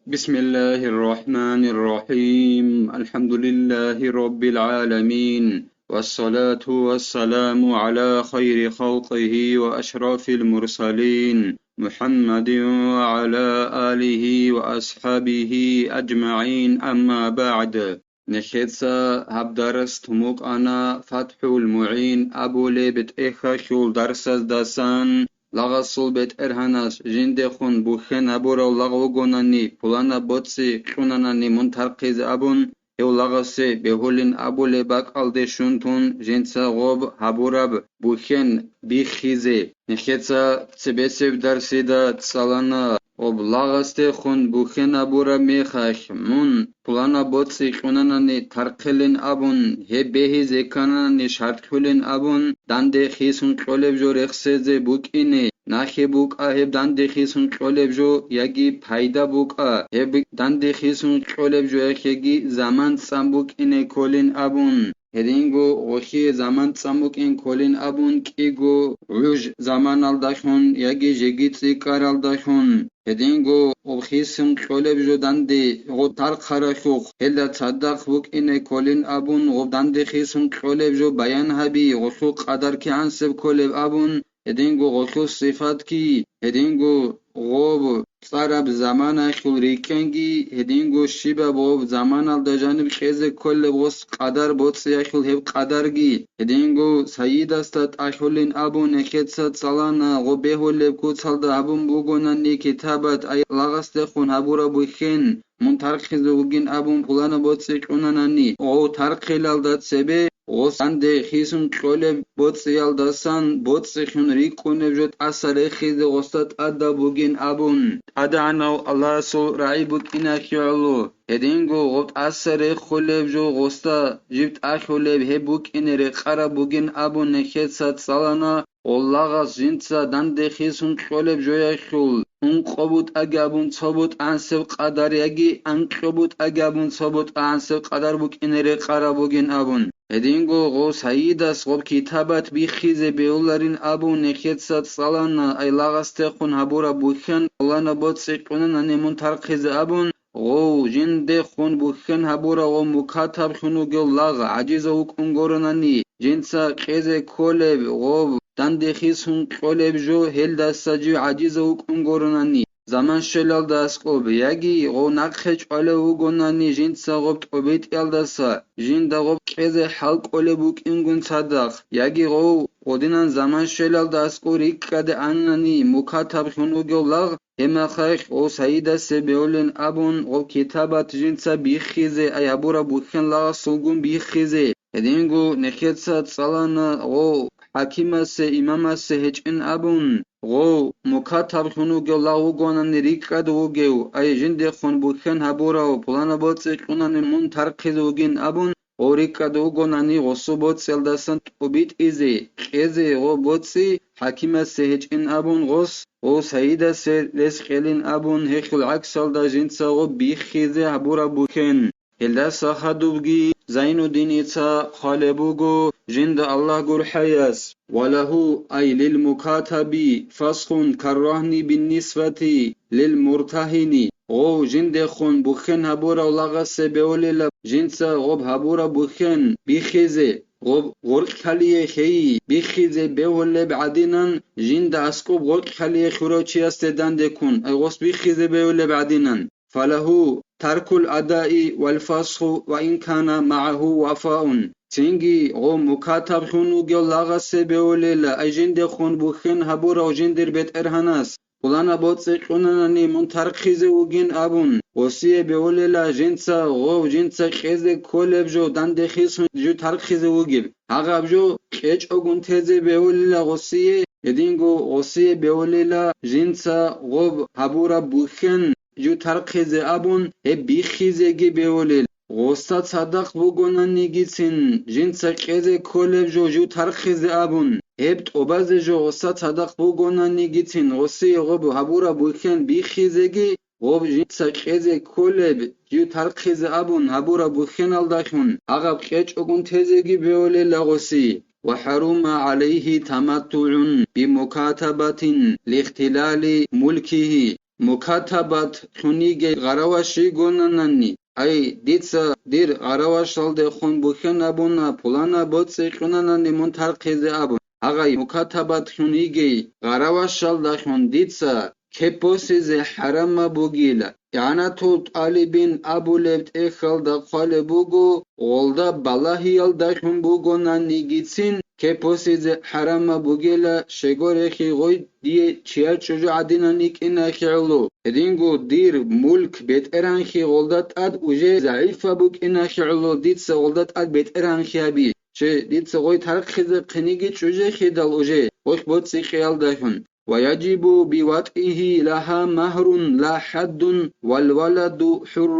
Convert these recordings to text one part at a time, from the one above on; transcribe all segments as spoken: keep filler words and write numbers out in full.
بسم الله الرحمن الرحيم. الحمد لله رب العالمين. والصلاة والسلام على خير خلقه وأشرف المرسلين محمد وعلى آله وأصحابه أجمعين. أما بعد. Нехеца гьаб дарс тумукъана ФатхӀул МугӀин абулеб тӀехьалъул дарсаздасан. Лагъасул бетӀергьанас жиндехун бухьен гьабурав лагъ вугонани, пуланаб боцӀи кьунанани мун тархъизе абун, гьев лагъасе бегьулин абулеб бакӀалде щун тун жинца гъоб гьабураб бухьен биххизе. Нехеца цебесеб дарсида цӀалана, гъоб лагъасдехун бухьен гьабураб мехалъ, мун пуланаб боцӀи кьунанани тархъилин абун, гьеб бегьизе кканани шартлъулин абун, данде хисун кьолеб жо рехсезе букӀине, нахье букӀа гьеб данде хисун кьолеб жо яги пайда букӀа гьеб данде хисун кьолеб жо яхеги заман цӀан букӀине кколин абун. Гьединго гъолъие заман цӀан букӀин кколин абун кӀиго гӀуж заманалдалъун яги жеги цӀикӀкӀаралдалъун, гьединго гъоб хисун кьолеб жо данде гъоб тархъаралъухъ, гьелда цадахъ букӀине кколин абун гъоб данде хисун кьолеб жо баян гьаби, гъолъул къадар кигӀансеб кколеб абун, гьединго гъолъул сифатги, гьединго гъоб цӀараб заманаялъул рикӀкӀинги, гьединго щибаб гъоб заманалда жаниб кьезе кколеб гъос къадар боцӀиялъул гьеб къадарги, гьединго Сайидасда тӀалъулин абун нехеца цӀалана, гъоб бегьулеб куцалда гьабун бугонани китабат ай лагъасдехун гьабураб бухьен, мун тархъизе вугин абун пуланаб боцӀи кьунанани, гъов тархъилалда цебе, гъос данде хисун кьолеб боцӀиялдасан боцӀихъун рикӀкӀунеб жо тӀаса рехизе гъосда тӀадаб бугин абун, ТӀадегӀанав Аллагьасул рагӀи букӀиналъе гӀоло, гьединго гъоб тӀаса рехулеб жо гъосда жиб тӀалъулеб гьеб букӀине рекъараб бугин абун нехеца цӀалана, гъоллагъас жинца данде хисун кьолеб жояхъул, ункъо бутӀаги абун цо бутӀансеб къадар яги анкьо бутӀаги абун цо бутӀансеб къадар букӀине рекъараб бугин абун. Гьединго гъов Сайидас гъоб китабат биххизе бегьуларин абун нехеца цӀалана, ай лагъасдехун гьабураб бухьен пуланаб боцӀи кьунанани мун тархъизе абун, гъов жиндехун бухьен гьабурав гъов мукатаблъун вугев лагъ гӀажизав вукӀун гуронани, жинца кьезе кколеб гъов данде хисун кьолеб жо гьелдаса жив гӀажизав вукӀун гуронани, заман щвелалда аскӀоб яги гъов нахъе чӀвалев вугонани жинца гъоб тӀобитӀиялдаса, жинда гъоб кьезе хӀал кӀолеб букӀингун цадахъ, яги гъов гъодинан заман щвелалда аскӀов рикӀкӀаде анани мукатаблъун вугев лагъ, гьеб мехалъ гъов Сайидасе бегьулин абун гъов китабат жинца биххизе, ай гьабураб бухьен лагъасулгун биххизе. Гьединго нехеца цӀалана гъов хӀакимасе, имамасе гьечӀин абун, гъов мукатаблъун вугев лагъ вугонани рикӀкӀад вугев, ай жиндехун бухьен гьабурав, пуланаб боцӀи кьунани мун тархъизе вугин абун, гъов рикӀкӀад вугонани гъосул боцӀиялдасан тӀобитӀизе, кьезе гъов боцӀи хӀакимасе гьечӀин абун гъос, гъов Сайидасе рес кьелин абун гьелъул гӀаксалда жинца гъоб биххизе гьабураб бухьен. Гьелдаса хадубги Зайнуддиница хъвалеб буго жинда Аллагь гурхӀаяс: «Ва лагьу, ай лил мукатаби, фасхун каррагьни биннисбати лил муртагьини». Гъов жиндехун бухьен гьабурав лагъасе бегьулила жинца гъоб гьабураб бухьен биххизе, гъоб гъоркьлъалие хейи биххизе бегьулеб гӀадинан, жинда аскӀоб гъоркьлъалие хьурав чиясде дандеккун, ай гъос биххизе бегьулеб гӀадинан. Фалагьу таркул адаи вал фасху ва ин кана магӀагьу вафаун. Цинги гъо мукатаблъун вугев лагъасе бегьулела, ай жиндехун бухьен гьабурав жиндир бетӀергьанас, пуланаб боцӀи кьунанани мун тархъизе вугин абун, гъосие бегьулела жинца гъов жинца кьезе кколеб жо данде хисун жив тархъизе вугеб. Гьагъаб жо кьечӀогун тезе бегьулела гъосие, гьединго гъосие бегьулела жинца гъоб гьабураб бухьен жив тархъизе абун, гьеб биххизеги бегьулел. Гъоса цадахъ бугонанигицин, жинца кьезе кколеб жо жив тархъизе абун, гьеб тӀобазе жо гъоса цадахъ бугонанигицин, гъосие гъоб гьабураб бухьен биххизеги, гъоб жинца кьезе кколеб жив тархъизе абун гьабураб бухьеналдалъун гьагъаб кьечӀогун тезеги бегьулела гъоси. Ва хӀарума гӀалайгьи таматтугӀун бимукатабатин лихтилали мулкигьи. мукатабат лъун йигей гъараваш йигонанани, ай, дица дир гъаравашалдехун бухьен абуна, пулана боцӀи кьунанани мун тархъизе абун, гьагъай мукатабат лъун йигей гъаравашалдалъун дица кеп босизе хӀарамаб бугила. ИгӀанатул тӀалибин абулеб тӀехьалда хъвалеб буго, гъолда балагьиялдалъун бугонанигицин кеп босизе хӀарамаб бугила, щегорехи гъой дие чияр чӀужу гӀадинан йикӀинахье гӀоло. Гьединго дир мулк бетӀергьанхи гъолда тӀад уже загӀипаб букӀинахье гӀоло, дица гъолда тӀад бетӀергьанхи гьаби. Че дица гъой тархъизе хъиниги чӀужехидал уже, гъой боцӀи кьеялдалъун. ويجب بوطئه لها مهر لا حد والولد حر.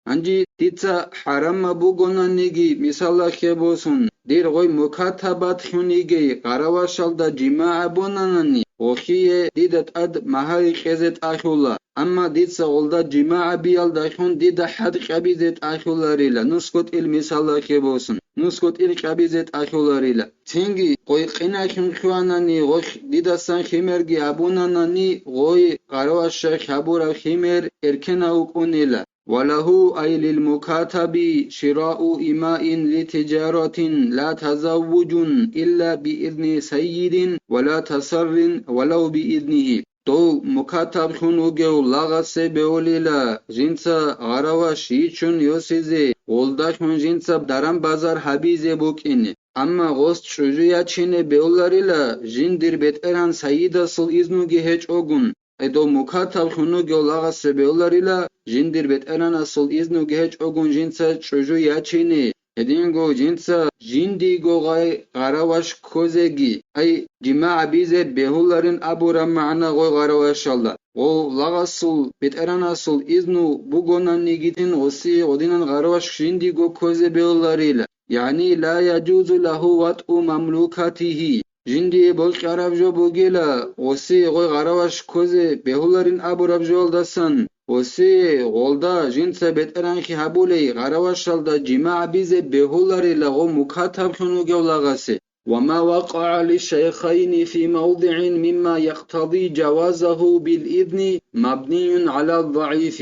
Гьанже дица хӀарамаб бугонаниги, мисалалъе босун, дир гъой мукатабат лъун йигей гъаравашалда жимагӀ гьабунанани, гъохие дида тӀад магьари кьезе тӀалъула, амма дица гъолда жимагӀ гьабиялдалъун дида хӀад кьабизе тӀалъуларила, нусготӀил мисалалъе босун, нусготӀил кьабизе тӀалъуларила. Цинги гъой къинахьун хьванани, гъой дидасан химерги абунанани, гъой гъаравашалъ гьабураб химер эркенав вукӀунила. وله أي للمكاتب شراء إماء لتجارة لا تزوج إلا بإذن سيد ولا تسر ولو بإذنه. Дов мукатаб лъун вугев лагъасе бевулила жинца гъараваш йичун йосизе, гъолдалъун жинца даран-базар гьабизе букӀине. Амма гъос чӀужу ячине бевларила, жиндир бетӀеран сайидасул изнуги гьечӀогун. Гьедов мукатаб лъун вугев лагъасе бевларила, жиндир бетӀеранасул изнуги гьечӀогун жинца чӀужу ячине. Гьединго жинца жиндиего гъай гъараваш ккозеги, ай, жимагӀ гьабизе бегьуларин абураб магӀна гъой гъаравашалда. Гъов лагъасул бетӀеранасул изну бугонанигицин гъосие гъодинан гъараваш жиндиего ккозе бегьуларила. يعني لا يجوز له وطء مملوكته. Жиндие бокьараб жо бугила, гъосие гъой гъараваш ккозе бегьуларин абураб жоялдасан, гъосие гъолда жинца бетӀеранхи гьабулей гъаравашалда жимагӀ гьабизе бегьуларила гъов мукатаб лъун вугев лагъасе. وما وقع للشيخين في موضع مما يقتضي جوازه بالإذن مبني على الضعيف.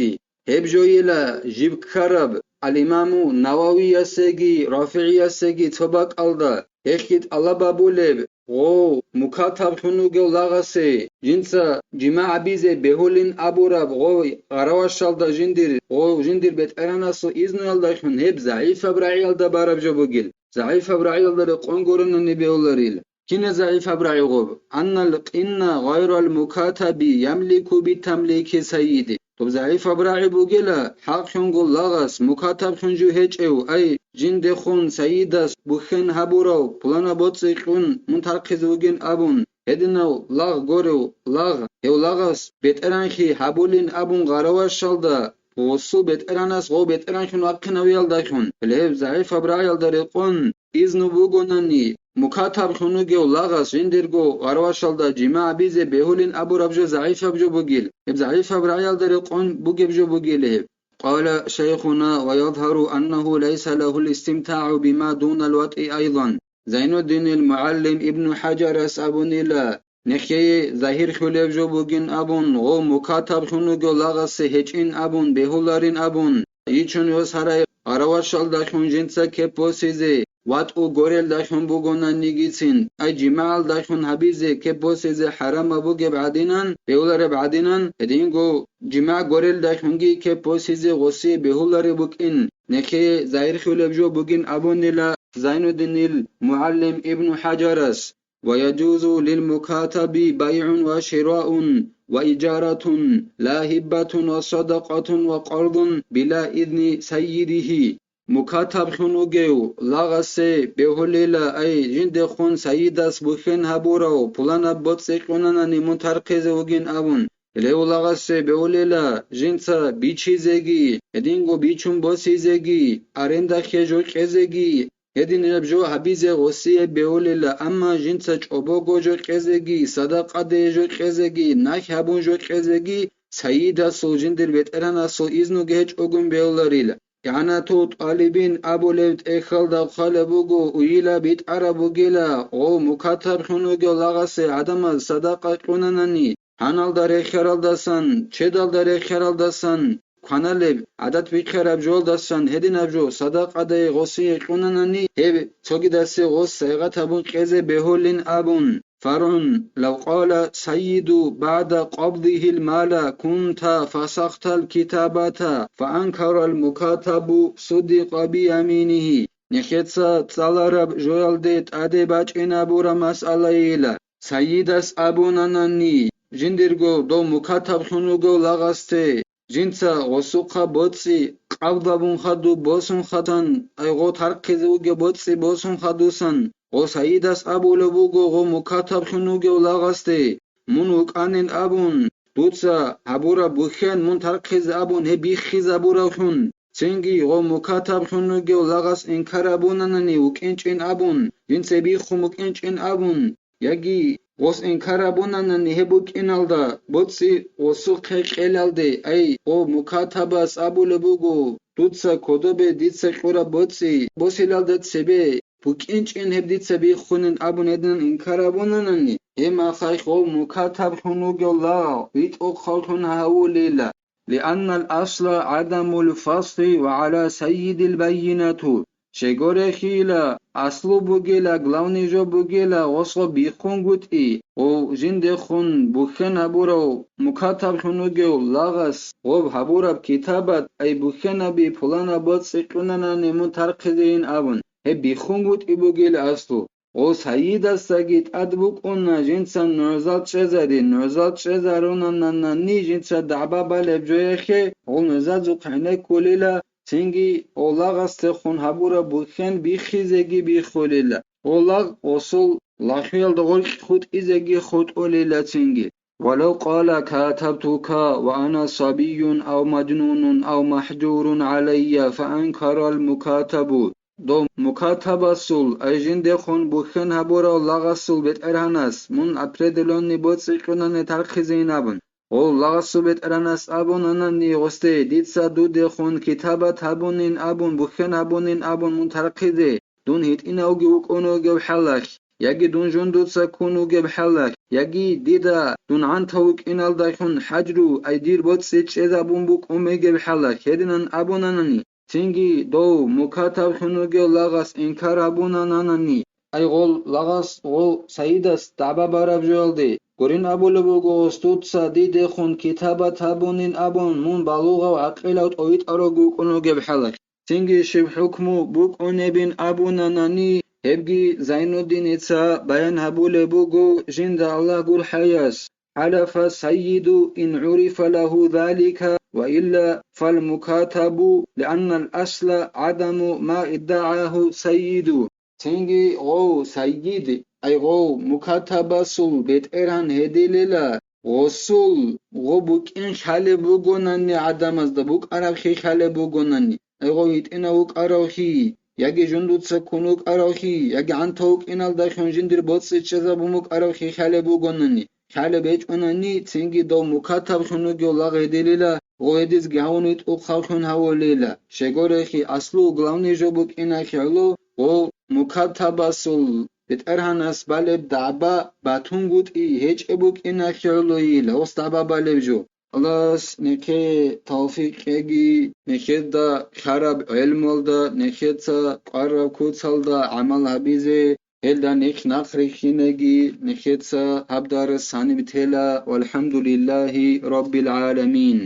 Гьеб жойила жиб ккараб ал-Имаму Нававиясеги РафигӀиясеги цо бакӀалда, гьелъги тӀалаб гьабулеб, гъов мукатаб лъун вугев лагъасе жинца жимагӀ гьабизе бегьулин абураб гъой гъаравашалда жиндир, гъов жиндир бетӀеранасул изнуялдалъун гьеб загӀипаб рагӀиялда бараб жо бугил. ЗагӀипаб рагӀиялда рекъон гуронани бегьуларил. Кина загӀипаб рагӀи гъоб? أن القن غير المكاتب يملك بتمليك سيده. Доб загӀипаб рагӀи бугила, хӀакълъунго лагъас мукатаб лъун жо гьечӀев, ай, жиндехун сайидас бухьен гьабурав, пулана боцӀи кьун мун тархъизе вугин абун, гьединав лагъ горев лагъ, гьев лагъас бетӀеранхи гьабулин абун гъаравашалда, гъосул бетӀеранас гъов бетӀеранхун вахъинавиялдалъун, гьеб загӀипаб рагӀиялда рекъон, изну бугонани, мукатаб лъун вугев лагъас жиндирго гъаравашалда жимагӀ гьабизе бегьулин абураб жо загӀипаб жо бугил. Гьеб загӀипаб рагӀиялда рекъон бугеб жо бугил гьеб. قال شيخنا ويظهر أنه ليس له الاستمتاع بما دون الوطء أيضا. Зайнуддинил мугӀаллим Ибну ХӀаджарас абунила, нехее загьирлъулеб жо бугин абун, гъов мукатаб лъун вугев лагъасе гьечӀин абун, бегьуларин абун, йичун йос гьарай гъаравашалдалъун жинца кеп босизе, ватӀу горелдалъун бугонанигицин, ай жимагӀалдалъун гьабизе кеп босизе хӀарамаб бугеб гӀадинан, бегьулареб гӀадинан, гьединго жимагӀ горелдалъунги кеп босизе гъосие бегьулареб букӀин, нехее загьирлъулеб жо бугин абунила Зайнуддинил мугӀаллим Ибну ХӀаджарас. ويجوز للمكاتب بيع وشراء وإجارة لا هبة وصدقة وقرض بلا إذن سيده. Мукатаб лъун вугев лагъасе бегьулила, ай, жиндехун сайидас бухьен гьабурав, пуланаб боцӀи кьунанани мун тархъизе вугин абун, гьев лагъасе бегьулила, жинца бичизеги, гьединго бичун босизеги, арендахъе жо кьезеги, гьединаб жо гьабизе гъосие бегьулила, амма жинца чӀобого жо кьезеги, садакъаде жо кьезеги, нахь гьабун жо кьезеги, сайидасул, жиндир бетӀеранасул изнуги гьечӀогун бегьуларила. ИгӀанатул тӀалибин абулеб тӀехьалда хъвалеб буго, уйила битӀараб бугила, гъов мукатаб лъун вугев лагъасе гӀадамаз садакъа кьунанани, гьаналда рехиаралдасан, чедалда рехиаралдасан, кваналеб, гӀадат бихъараб жоялдасан гьединаб жо садакъадай гъосие кьунанани, гьеб цогидасе гъос сайгъат гьабун кьезе бегьулин абун. فرع: لو قال سيد بعد قبضه المال: كنت فسخت الكتابة، فأنكر المكاتب، صدق بيمينه. Нехеца цӀалараб жоялде тӀаде бачӀинабураб масъалайила. Сайидас абунанани, жиндирго дов мукатаб хун вугев лагъасде, жинца гъосухъа боцӀи къабдабун хадуб босун хатан, айгъо тархъизе вугев боцӀи босун хадусан, гъо сайидас абулеб буго гъо мукатаб хун вугев лагъасде, мун вукӀанин абун, дуца гьабураб бухьен мун тархъизе абун гьеб биххизабурабхӀун. Цинги гъо мукатаб хун вугев лагъас инкар абунанани вукӀинчӀин абун, жинца биххун букӀинчӀин абун, яги гъос инкар абунанани гьеб букӀиналда, боцӀи гъосухъе кьелалде, ай, гъо мукатабас абулеб буго, дуца кодобе дица кьураб боцӀи босилалда цебе, букӀинчӀин гьеб дица биххунин абун гьединан инкар абунанани, гьеб мехалъ гъо мукатаб хун вугев лагъ витӀухъавлъун гьавулила. لأن الأصل عدم الفصل وعلى سيد البينة. Щегорехила, аслу бугела, главный жо бугела, гъосго биххунгутӀи, гъов жиндехун бухьен гьабурав мукатаб хун вугев лагъас гъоб гьабураб китабат, ай бухьенаби пуланаб боцӀи кьунанани мун тархъизейин абун, гьеб биххунгутӀи бугел аслу. Гъо сайидасдаги тӀад букӀуна жинца нугӀзал чӀезари, нугӀзал чӀезарунанани жинца дагӀба балеб жояхъе, гъо нугӀзазухъ гӀенеккулила, цинги гъо лагъасдехун гьабураб бухьен биххизеги биххулила, гъо лагъ гъосул лахӀуялда гъоркь хутӀизеги хутӀулила цинги. ولو قال كاتبتك وأنا صبي أو مجنون أو محجور علي فأنكر المكاتب. Дов мукатабасул, ай жиндехун бухьен гьабурав лагъасул бетӀергьанас мун определённый боцӀи кьунани тархъизейин абун, гъов лагъасул бетӀергьанас абунанани гъосде, дица дудехун китабат гьабунин абун, бухьен гьабунин абун мун тархъизе, дун гьитӀинавги вукӀун вугев хӀалалъ, яги дун жундуца ккун вугеб хӀалалъ, яги дида дун гӀантав вукӀиналдалъун хӀажру, ай дир боцӀи чӀезабун букӀун бугеб хӀалалъ гьединан абунанани, цинги дов мукатаб хун вугев лагъас инкар гьабунанани, ай гъол лагъас гъо сайидас дагӀба бараб жоялде, гурин абулеб буго гъос, дуца дидехун китабат гьабунин абун мун балугъав гӀакъилав тӀовитӀарав вукӀун вугеб хӀалалъ. Цинги щиб хӀукму букӀунебин абунанани, гьебги Зайнуддиница баян гьабулеб буго жинда Аллагь гурхӀаяс: حلف السيد إن عرف له ذلك، وإلا فالمكاتب، لأن الأصل عدم ما ادعاه السيد. Цинги гъов сайид, ай гъов мукатабасул бетӀергьан гьедилила, гъосул гъо букӀин хьалеб бугонани, гӀадамазда букӀараб хи хьалеб бугонани, ай гъов гьитӀинав вукӀарав хи, яги жундуца ккун вукӀарав хи, яги гӀантав вукӀиналдалъун жиндир боцӀи чӀезабун букӀарав хи хьалеб бугонани, хьалеб гьечӀонани, цинги дов мукатаб хун вугев лагъ гьедилила, гъо гьедизги гьавун витӀухъавлъун гьавулила. Щегорехи, аслу главный жо букӀинахъе гӀоло, гъо мукатабасул бетӀергьанас балеб дагӀба батунгутӀи гьечӀеб букӀинахъе гӀолойила, гъос дагӀба балеб жо. Аллагьас нехъе тавфикъ кьеги, нехеда хьараб гӀелмуялда, нехеца кӀвараб куцалда гӀамал гьабизе, гьелда нехъ нахъ рихьинеги, нехеца гьаб дарс гьаниб тела. ВалхӀамдулиллагьи раббил гӀаламин.